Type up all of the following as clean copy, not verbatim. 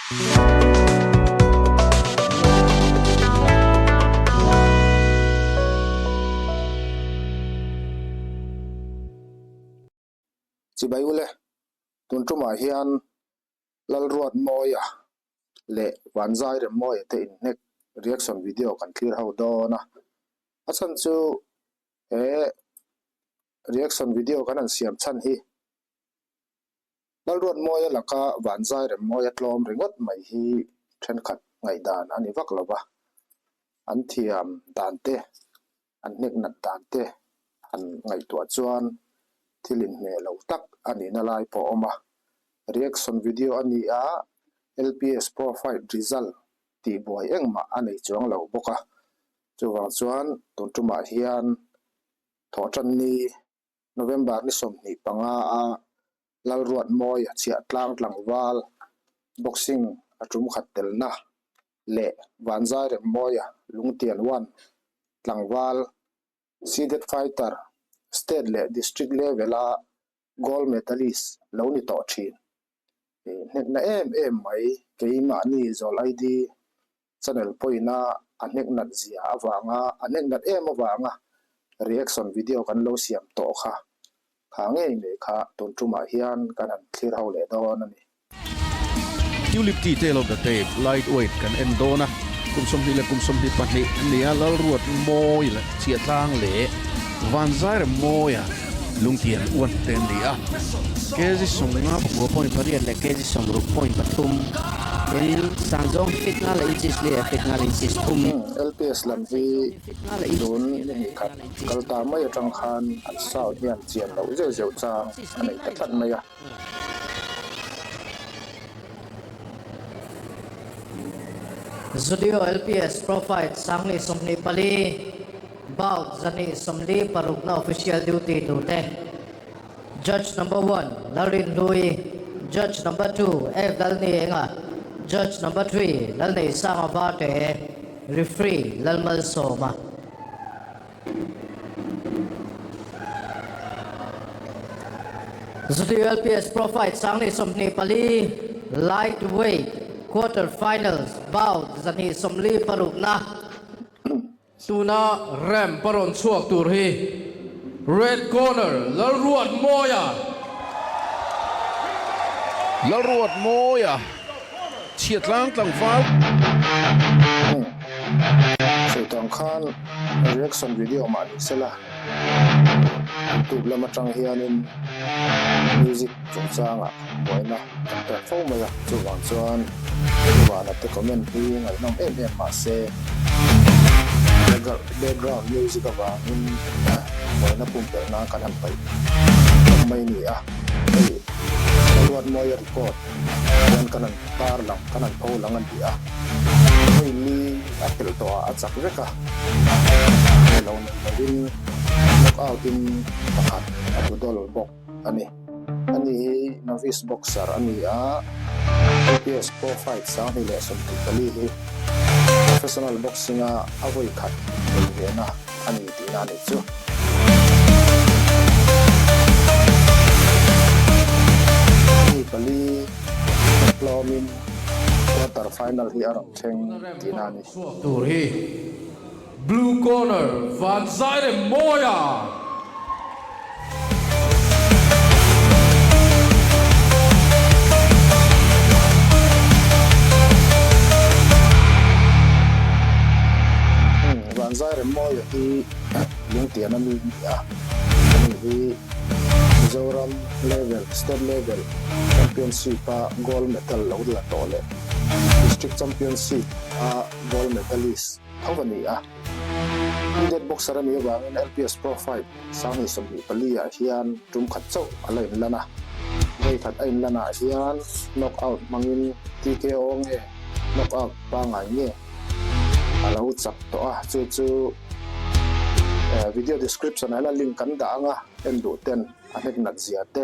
Chibai ule, tun tumah hian Lalruatmawia leh Vanzai Remmawia te inhnek reaction video kan thlir ho dawn a, a chhan chu he reaction video kan han siam chhan hi Lalruatmawia laka Vanzai Remmawia tlawm ringawt mai hi thenkhat ngaihdan a ni vak lo va, an thiam dan te an hnek nat dan te han ngaihtuah chuan thil inhmeh lo tak a nihna lai pawh a awm a. Reaction video a ni a, LPS Pro Fight result tih buai engmah a nei chuang lo bawk a. Chuvang chuan tun tumah hian Thawhtanni November ni 25 a Lalruatmawia chhiah tlang tlangval boxing a tum khat telna leh Vanzai Remmawia Lungtian One tlangval seeded fighter state leh district level a gold medalist lo ni tawh thin. Hnekna em em mai keimahni zawl ID Channel pawina a hnek nat zia avanga a hnek nat em avanga reaction video kan lo siam tawh kha kha ngei mai kha tun tumah hian kan han thlir ho leh dawn a ni. Tulip Tea Tale of the Tape Lightweight kan en dawn a, kum 24 leh kum 22 a ni a, Lalruat Mawi leh Chhiahtlang leh Vanzaire Mawia lungtian uan te an ni a. Kg 50 pakua point pariat leh kg 60.3 tin Sanzawng hi fit nga leh inches li leh fit nga leh inches thum. LPS lam hi tun ni hnih khat kal ta mai atang khan an sound hian chian loh zeuh zeuh chang a nei ta tlat mai a. Zudio LPS Profile 2024 Bout 126 na official duty turte Judge number one Lalrin Hlui, Judge number two F Lalni Enga, Judge number three Lalneisanga Varte, Referee Lalmalsawma. Zutu LPS Pro Fight 2024 Lightweight Quarter Finals bout 146 na. Tuna ramp a rawn chhuak tur hi Red Corner Lalruatmawia. Lalruatmawia chhiatlang tlangval. Sawi tawng khan reaction video mah ni sela YouTube lam atang hianin music chungchangah buaina kan tawk fo mai a, chuvang chuan Vana te comment hi ngaihnawm em em mah se background music avangin buaina pumpelh nan kan han paih tawp mai a ni a, hei Lalruatmawia record hian kan han tar lang kan han pho lang a ni a, hei li a khelh tawh ah a chak vek a, hei lo nei lovin knock out in pakhat a tlu dawl bawk a ni. Ani hi novice boxer a ni a, LPS Pro Fight 2024 hi professional boxing a a vawi khat ei ve na a ni tihna a nih chu. Mi pali hlawmin quarter final hi a rawn thleng tihna a ni. Chhuak tur hi Blue corner Vanzaire Mawia. Vanzaire Mawia hi Lungtian a mi a ni a, ani hi Mizoram level, state level championship a gold medal lo la tawh leh district championship a gold medalist tho a ni a. Leaded boxer a nih avangin LPS Pro Fight 2024 ah hian tum khat chauh a la inlan a, vawi khat a inlanah hian knock out hmangin TKO nge knock out pangngai nge a lo chak tawh a, chu chu video description ah hian a link kan dah ang a, en duh ten a hnek nat zia te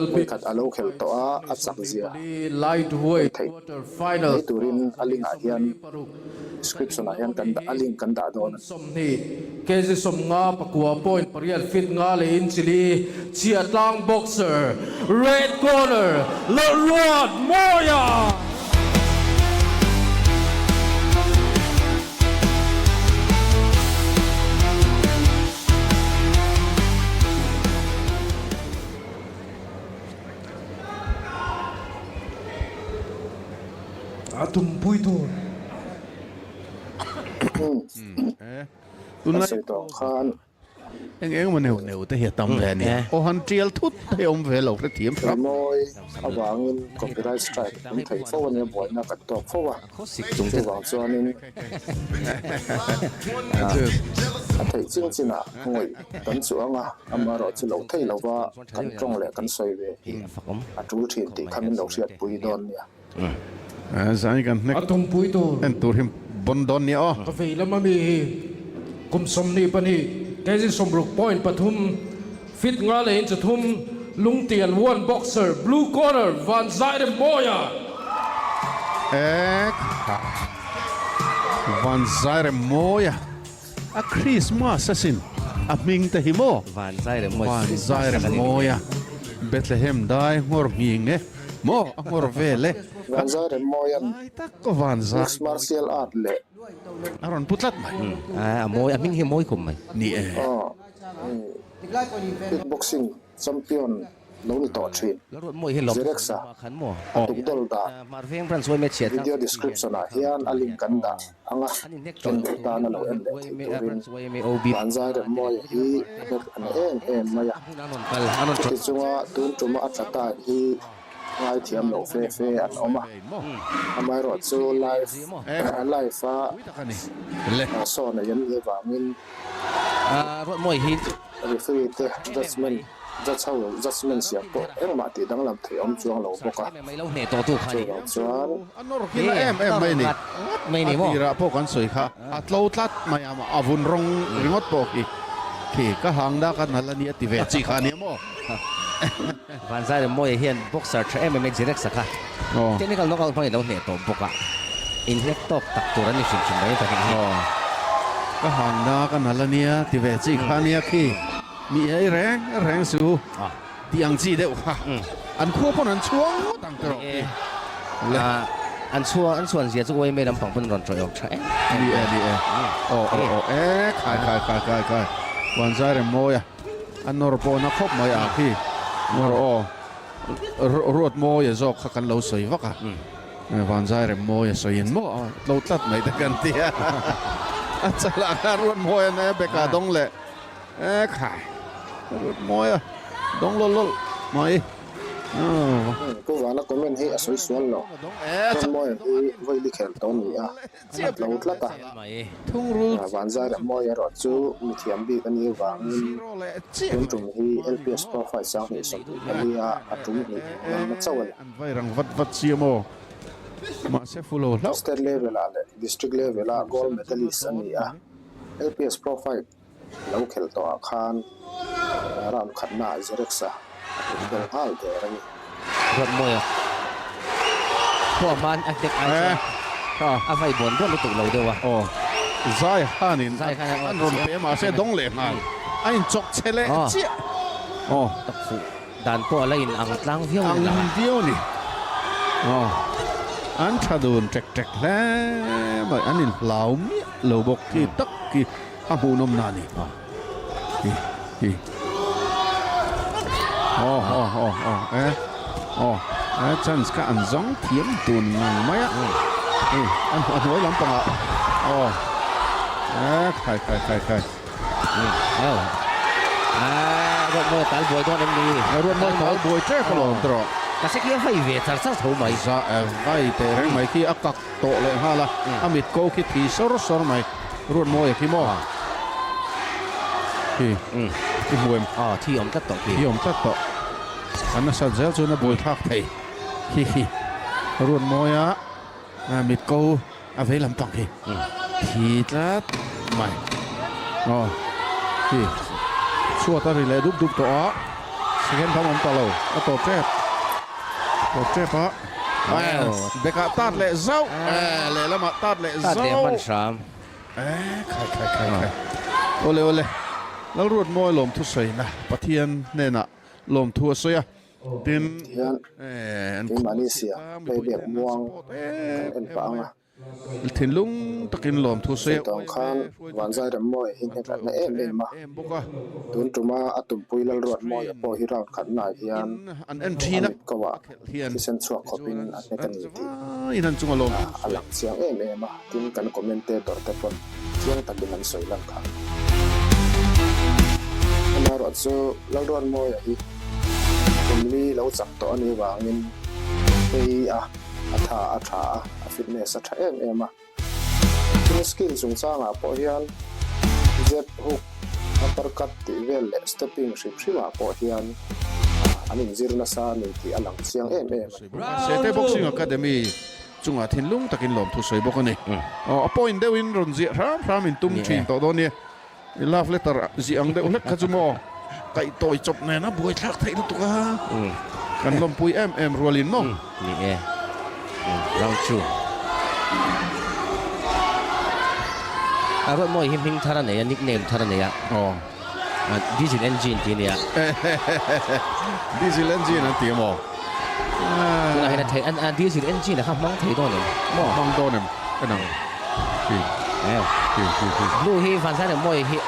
vawi khat a lo khelh tawh a, a chak zia en theih mai turin a link ah hian description ah hian kan dah a link kan dah dawn a ni. 20 kg 50 pakua point pariat fit nga leh inchili Chhiahtlang boxer Red corner Lalruatmawia. A tumpui tur. Kan sawi tawh ang khan. Eng eng emaw neuh neuh te hi a tam ve a ni. Aw han tial thut te hi a awm ve lo hrethiam hram. Rimawi avangin copyright strike an theih fo a nia buaina kan tawk fo a, chuvang chuanin a theih chin chinah ngawih kan chuh ang a, amaherawh chu lo thei lova kan tawng leh kan sawi ve hi a tul thin tih kha min lo hriatpui dawn nia. Zai kan hnek A tumpui tur. En tur hi bon dawn nia aw. Ka vei lam ami hi kum 22 kg 60.3 fit nga leh inch thum Lungtian one boxer blue corner Van Zairemmawia. Ek ha Van Zairemmawia a Christmas asin a hming te hi maw Van Zairemmawia Van Zairemmawia Bethlehem dai nghawr nghing e. Maw a nghawr vel e. Vanzai Remmawia'n Lai tak ka vanzai. Mixed martial art leh. A rawn pu tlat mai. A mawi, a hming hi a mawi khawp mai. Ni e. Aw, kickboxing champion lo ni tawh thin. Zerexa a tukdawl dan video description ah hian a link kan dah ang a, en duh tan a lo en leh theih turin Vanzai Remmawia hi a hnek an em em mai a. Chuti chunga tun tuma a tla ta hi ngaithiam loh fe fe an awm a, amaherawh chu live live a saw nei an nih avangin referee te judgement judge ho judgement siam pawh engmah tih danglam theih awm chuang lo bawk a, chuvang chuan. A nawr khi la em em mai a ni. A tirah pawh kan sawi kha. A tlo tlat mai a, a vun rawng ringawt pawh khi khi ka hang dak a nal a ni a ti ve chi kha a nia maw? Vanzai Remmawia hian boxer tha em em a Jirex a kha technical knockout hmangin lo hneh tawh bawk a, inhnek tawk tak tur a ni hrim hrim mai pahnih hi. Ka hang dak a nal a nia ti ve chi kha a nia khi mi ei reng reng su tih ang chi deuh kha an khua pawn an chhuang ngawt ang tawh khi. Le. An chhuang an chhuan zia chu yma lampang pawn rawn tawih awk tha em em. Ni e ni e. Aw aw aw e khai khai khai khai khai. Huan zai rem mawi a. A nawr pawh na khawp mai a khi. Nawr aw. Ruat mawi a zawk kha kan lo sawi vak a. Van zai rem mawi a sawi in maw a tlo tlat mai te kan ti a. A chalah khan ruat mawi a ne beka dawng leh. E khai. Ruat mawi a dawng lawlh lawlh mai. Pu Vana comment hi a sawi sual lo. Rawnmawia hi vawi khel tawh ni a, a tlo tlat a. Vanzai Rammawia erawh chu mithiam bik a nih avangin tun tum hi LPS profile 2024 a a tum hnih ngamna chauh a ni. State level ah leh District level ah gold medalist a ni a, LPS profile Lo khelh tawhah khan round khatnaah Zerexa a tum tel nghal der a ni. Ruatmawia pawh a hman a hnek ai chuan a vai bawn bawn lutuk lo deuh a. Aw, Zai khanin an rawn pe mahse dawng leh nghal a inchawk che leh chiah. Aw. Tak fuh dan pawh a la in ang tlang viau ni lah. Ang viau a ni. Aw, an tha dun ṭek ṭek hle mai, an inhlau miah lo bawk khi tak khi. A hmuhnawm na a ni. Hi hi. Aw aw aw aw e aw e chance kha an zawng thiam tun ngang mai a. Hei a hnuai lampangah aw e khai khai khai khai. Aw a Ruatmawi a tal buai dawn em ni? Ruatmawi tal buai tep alawm tawh. Ka se khi a vai ve char char tho mai. Za vai teh reng mai khi a kak tawh leh nghal a, a mit ko khi thi sawr sawr mai. Ruatmawia khi maw? Khi i hmu em? Aw, thi awm tlat tawh khi. Thi awm tlat tawh. An nasat zel chuan a buai thlak thei. Khi khi Ruatmawia mit ko a vei lampang khi thi tlat mai. Aw, khi chhuat a ri leh dup dup tawh a, second tham awm ta lo, a tawp tep. Tawp tep a. Bekah tat leh zauh, lehlamah tat leh zauh. Tat leh hman hram. Khai khai khai khai. Awle awle. Lalruatmawi lawmthu sawina Pathian hnenah lawmthu a sawi a. Tin, Tihian an keimahni khual sia chhiat a, playback mipuite an muang support kan em en em pah mai ang a. a. Thinlung takin lawmthu sawi a Sawi tawng khan Vanzai Remmawia hi hnek atna em em a, tun tuma a tumpui Lalruatmawia pawh hi round khatnaah hian a mit ko ah thisen chhuak khawpin a hnek a ni tih a lang chiang em em a, tin kan commentator te pawn chiang takin an sawi lan kha. Amaherawh chu Lalruatmawia hi kum li lo chak tawh a nih vangin hei a A tha a tha a, a fitness a tha em em a. Tin skill chungchangah pawh hian jab, hook, upper cut tih vel leh stepping hrim hrimah pawh hian an inzir nasa a ni tih a lang chiang em em a ni. Sete Boxing Academy chungah thinlung takin lawmthu sawi bawk a ni. Aw a point deuhin rawn ziah hram hram in tum thin tawh dawn nia. I love letter ziah ang deuh hlek kha chu maw kaih tawi chawp nen a buai thlak theih lutuk a, kan lawmpui em em rualin maw. Ni e, round chu. A Ruatmawi hi hming thar a nei a, nickname thar a nei a. Aw. Diesel engine tih a nia. Diesel engine an ti a maw? Tunah hian a theih a, diesel engine a kha hmang thei dawn em? Maw? Hmang dawn em? En ang. Hi. Hi hi hi. Blue hi Van Zane Mawi hi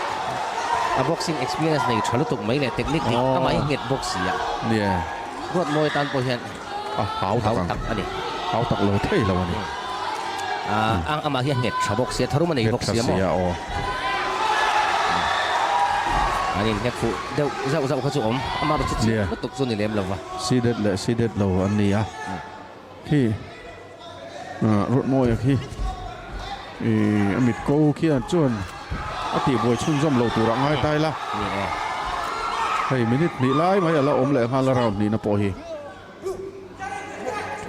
a boxing experience nei tha lutuk mai leh technique dik amah hi nghet bawk si a. Nia. Ruat Mawi tan pawh hian a hau tak ang. tak a ni. Hau tak lo thei lo a ni. A amah hi a nghet tha bawk si a, tharum a nei bawk si a maw? Nghet tha si a aw. An inhnek fuh deuh zauh zauh kha chu awm. Amah erawh chu chiang lutuk chu ni lem lo va. Seeded leh seeded lo an ni a. Khi Ruatmawia khi a mit ko khian chuan a tihbuai chhunzawm lo turah ngai ta ila. Hei minute hnih lai mai a la awm leh nghal a round hnihna pawh hi.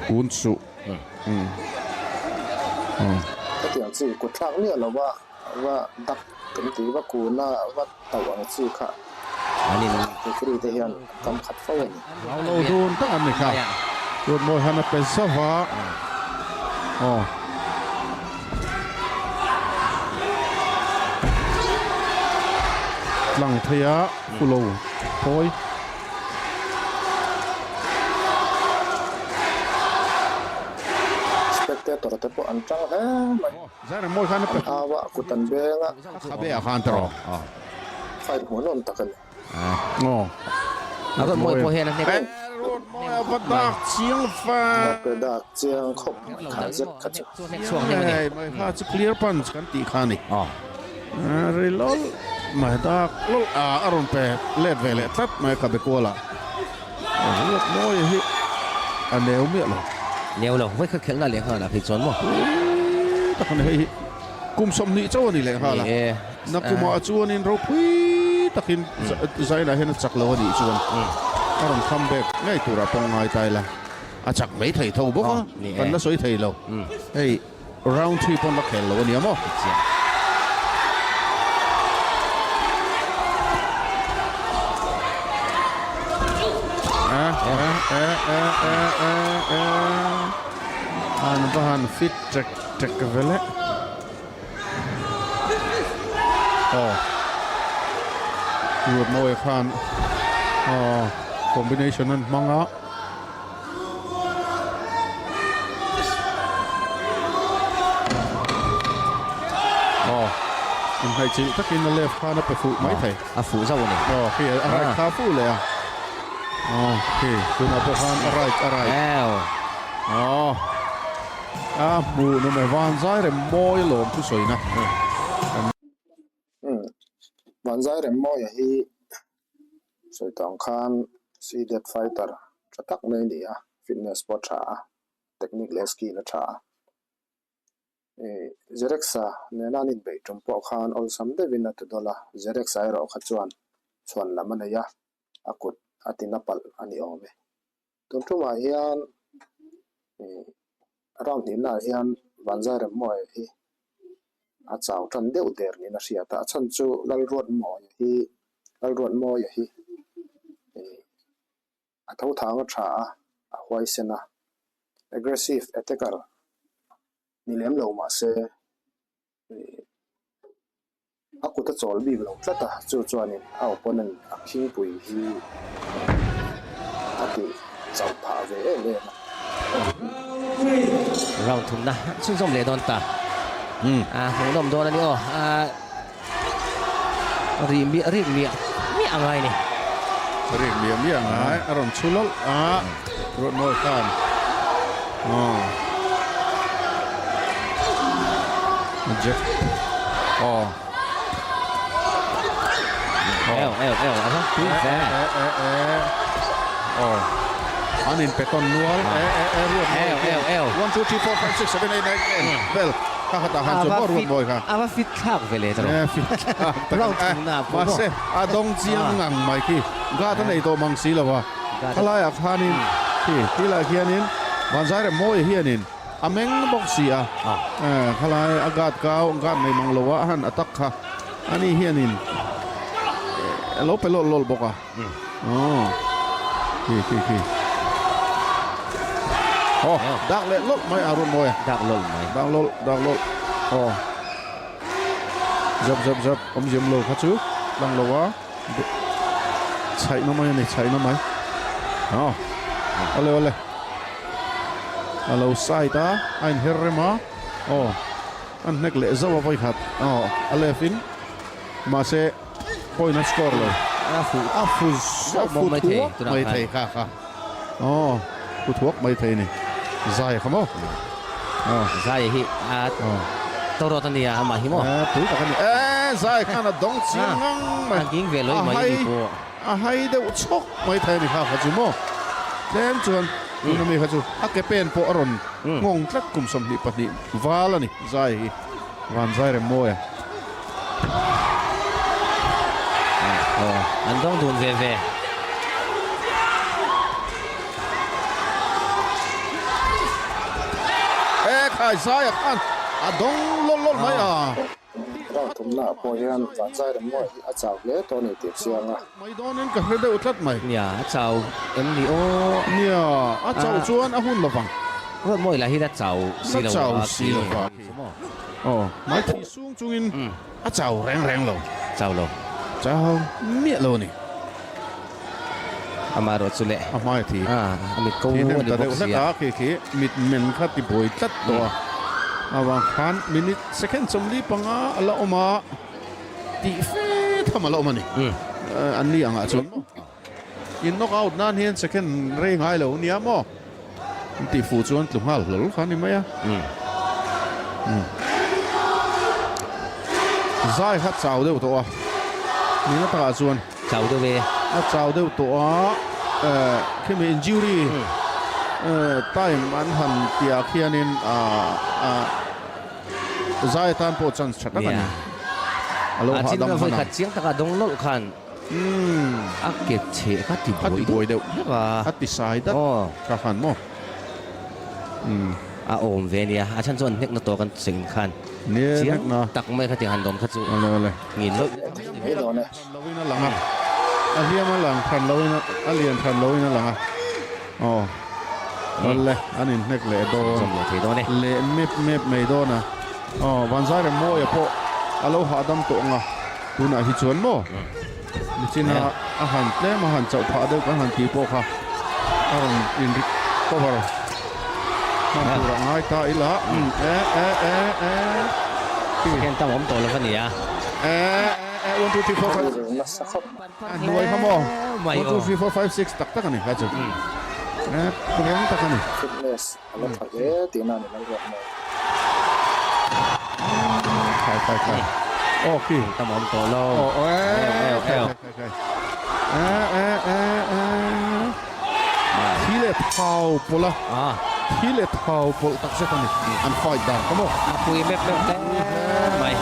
Kun suh. Hetiang chi kut thlak miah lova va dak kan tih va kuna va tauh ang chi kha referee te hian an kam khat fo a ni. Hau lo dun tak an ni kha. Ruatmawi han a pe zauh a. Aw. Tlang thei a phulo phawi. Spectator te pawh an tang hle mai. An au a, kut an beng a. Fight hmuhnawm tak a ni. Pe dak chiang khawp mai kha zet kha chu. Ri lawlh mai dak lawlh a a rawn pe let ve leh tlat mai ka be kual a ruat mawi hi a neu miah lo. Neu lo, vawi khat khelhna leh nghal ah phei chuan maw? Ui tak a ni hei hi kum 20 chauh a ni leh nghal a, nakumah chuanin ropui takin zainah hian a chak lo a nih chuan a rawn come back ngei turah pawh ngai ta ila a chak mai thei tho bawk a, kan la sawi thei lo hei. Round thi pawn la khel lo a nia maw? An va han fit ṭek ṭek ve le. Aw. Ruatmawia khan combination an hmang a. Aw, inhnaihchilh takin a left khan a pe fuh mai thei. A fuh zauh a ni. Aw, khi a right kha a fuh leh a. Aw, khi tunah pawh khan a right a right. Aw, a hmuh nawm e, Vanzai rem mawi alawm thusawina. Umm, Vanzai rem mawia hi Sawi tawh ang khan Seeded fighter tha tak mai a ni a, fitness pawh a tha a, technique leh skill a tha a. Ih Zerexa nena an inbeih tum pawh khan awlsam deuhin a ti dawl a, Zerexa erawh kha chuan chhuan lam a nei a, a kut a ti na palh a ni awm e. Tun tumah hian ih round hnihnaah hian Vanzai Remmawia hi a chau tan deuh der niin a hriat a, a chhan chu Lalruatmawia hi Lalruatmawia hi ih a tho thang a tha a, a huaisen a, aggressive attacker ni lem lo mahse ih A kut a chawl bik lo tlat a, chu chuanin a opponent a khingpui hi a tih chauh phah ve em em a. Round thumna chhunzawm leh dawn ta. A hmuhnawm dawn a ni aw. Ri miah rik miah miah a ngai ni. Rik miah miah a ngai. A rawn chhu lawlh a, Ruatmawi khan aw Jeff aw Eo eo eo a va tui ve. E e e aw an inpe tawn nual e e e Ruatmawi Eo eo eo. 1 2 3 4 5 6 7 8 9 10 vel. Kha khatah khan chuan maw Ruatmawi kha. A va fit thlak ve le tawh. E fit thlak tak Round thumna pawh maw. Mahse a dawng chiang ngang mai khi. Guard a nei tawh mang si lo a. Khalaiah khanin khi tilaiah khianin Vanzairemawia hianin a meng bawk si a. Khalai a guard kau guard nei mang lo a a han attack kha ani hianin a lo pe lawlh lawlh bawk a. Aw khi khi khi aw dak leh lawlh mai a Ruatmawi a. Dak lawlh mai. Dak lawlh dak lawlh aw zap zap zap awmziam lo kha chu lang lo a chhaihna mai a ni chhaihna mai aw awle awle a lo side a a inher rem a aw a hnek leh zauh a vawikhat aw a left in mahse Point a score lo. A fu a fu a fu thuak mai thei kha kha. Aw fu thuak mai thei ni. Zai kha maw. Aw. Zai hi a tawrawt a nia amah hi maw. E pui tak a ni. E zai khan a dawng chiang ngang mai. A ging ve lawih mai ni pawh. A hai deuh chhawk mai thei a ni kha kha chu maw. Tlem chuan tuna mi kha chu a ke pen pawh a rawn nghawng tlat kum 22 val a ni zai hi. Van zai rem mawi a. Aw, an dawng dun ve ve. E khai zai a khan a dawng lawlh lawlh mai a. Round thumna ah pawh hian van zai rem mawi hi a chau hle tawh a ni tih chiang a. Mai dawnin ka hre deuh tlat mai. Nia, a chau em ni aw? Nia, a chauh chuan a hun lovang. Ruatmawi lah hian a chau si lo A chau si lo va khi. Aw, mai thih sung chungin a chau reng reng lo. Chau lo. Chau miah lo a ni. Amaherawh chu leh. A hmai a thi. A mit ko a ni bawk sia. A khi khi mit men kha ti buai tlat tawh a. Avang khan minute second 45 a la awm a. Tih fe tham a la awm a ni. An ni angah chuan maw? In knock out nan hian second rei ngai lo nia maw? An tih fuh chuan tlu nghal hlawl kha a ni mai a. Zai kha chau deuh tawh a, nihna takah chuan. Chau deuh e. A chau deuh tawh a, khimi injury time an han tihah khianin Zai atan pawh chance tha tak a ni. A lo hahdam hman a. Chiang taka dawng lawlh khan a ke chhe kha ti buai deuh hlek a. A ti sai dat kha khan maw. A awm ve nia, a chhan chuan hnekna tawk an cheng khan chiang tak mai kha ti han dawm kha chu ngin lawih lawih. Loin a lang a, a hliam a lang hran loin a lian hran loin a lang a, aw awle an inhnek leh dawn leh mep mep mai dawn a, aw Vanzairemawia pawh a lo hahdam tawh ang a, tunah hi chuan maw nichina a han tlem a han chauh phah deuh kan han tih pawh kha a rawn in recover hman turah ngai ta ila e e e e Second tam awm tawh lo a nia. E. 1 2 3 4 5 Nasa khawp mai. A hnuai kha maw? 1 2 3 4 5 6 tak tak a ni kha chu. Rang tak a ni. Fitness a la tha hle tihna a ni mai ruat maw. Khai khai khai. Aw khi. Tam awm tawh lo. Aw e khai khai khai. E e e e. Thi leh thau pawlh a. Thi leh thau pawlh tak zet a ni. An fight dan kha maw. A pui mep mep hle mai.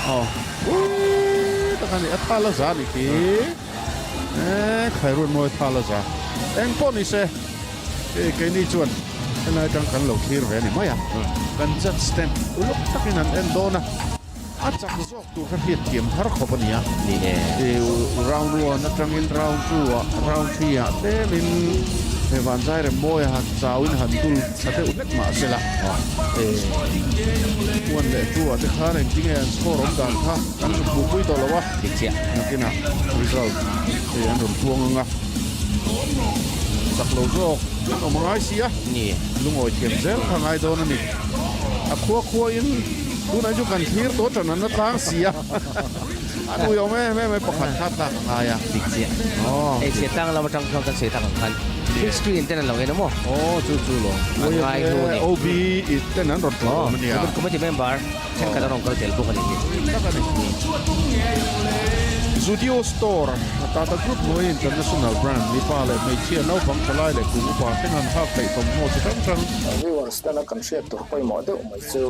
Aw pui tak a ni. A tha la za a nih khi. E Khairun mawi tha la za. Eng pawh ni se hei keini chuan helai atang kan lo thlir ve a ni mai a. Kan judge ten uluk takin an en dawn a. A chak zawk tur kha hriat thiam har khawp a ni a. Ni e. Round one atangin round two ah, round three ah tlemin he Vanzai Remmawi a han chauin han dul tha deuh hlek mah se la. One leh two ah te khan engtinge an score awm dan kha kan rawn hmuhpui tawh lo a. Dik chiah. Nakinah result hei an rawn puang ang a. Chak lo zawk an awm a ngai si a, lungawi thiam zel kha ngai dawn a ni. A khua khuain tunah chu kan thlir tawh tan an la tlang si a, an uiawm em em e pakhat kha tlak a ngai a. Dik chiah. Hei chhiat tlang lam atang chuan kan sawi tak ang khan big screen ten an lo en a maw? Aw chu chu lo. An ngai hnu a ni. OB ten an rawn tlawh awm a nia. Aw committee member thenkhat an rawn kal tel bawk a nih hi. Tak a ni. Zudio Store a Tata Group hnuai international brand mipa leh hmeichhia naupang thalai leh kum upa thleng an hak theih thawmhnaw chi hrang hrang. Viewers tana kan hriat tur pawimawh deuh mai chu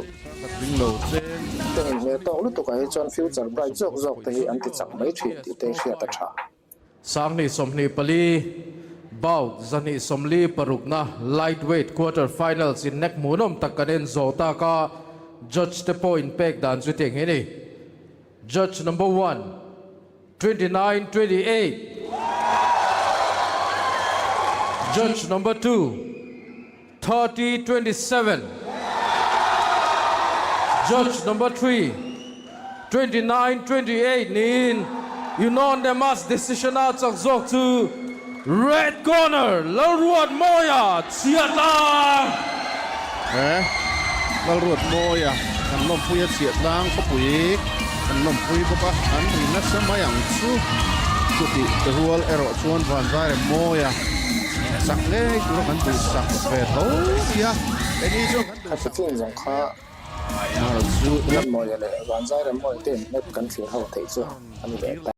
Teng inhmeh tawk lutuk ah hi chuan future bright zawk zawk te hi an ti chak mai thin tih te hriat a tha. 2024, Bout 146na Lightweight Quarter Finals innek hmuhnawm tak kan en zawh tak a, Judge te pawh inpek dan chu tiang hi a ni. Judge number one, 29, 28. Judge number two, 30, 27. Judge number 3, 29, 28 niin unanimous decision a chak zawk chu Red Corner Lalruatmawia Chhiahtlang. He Lalruatmawia kan lawmpui a Chhiahtlang khawpui kan lawmpui bawk a, an ri nasa mai ang chu. Chutih rual erawh chuan Vanzairemmawia chak ngei tura kan duhsak ve tho nia. Eni chuan kan duhsak. Khati chin zawng kha Chu Ruatmawia leh Vanzairemmawia te inhnek kan thlir ho theih chu a ni leh ta.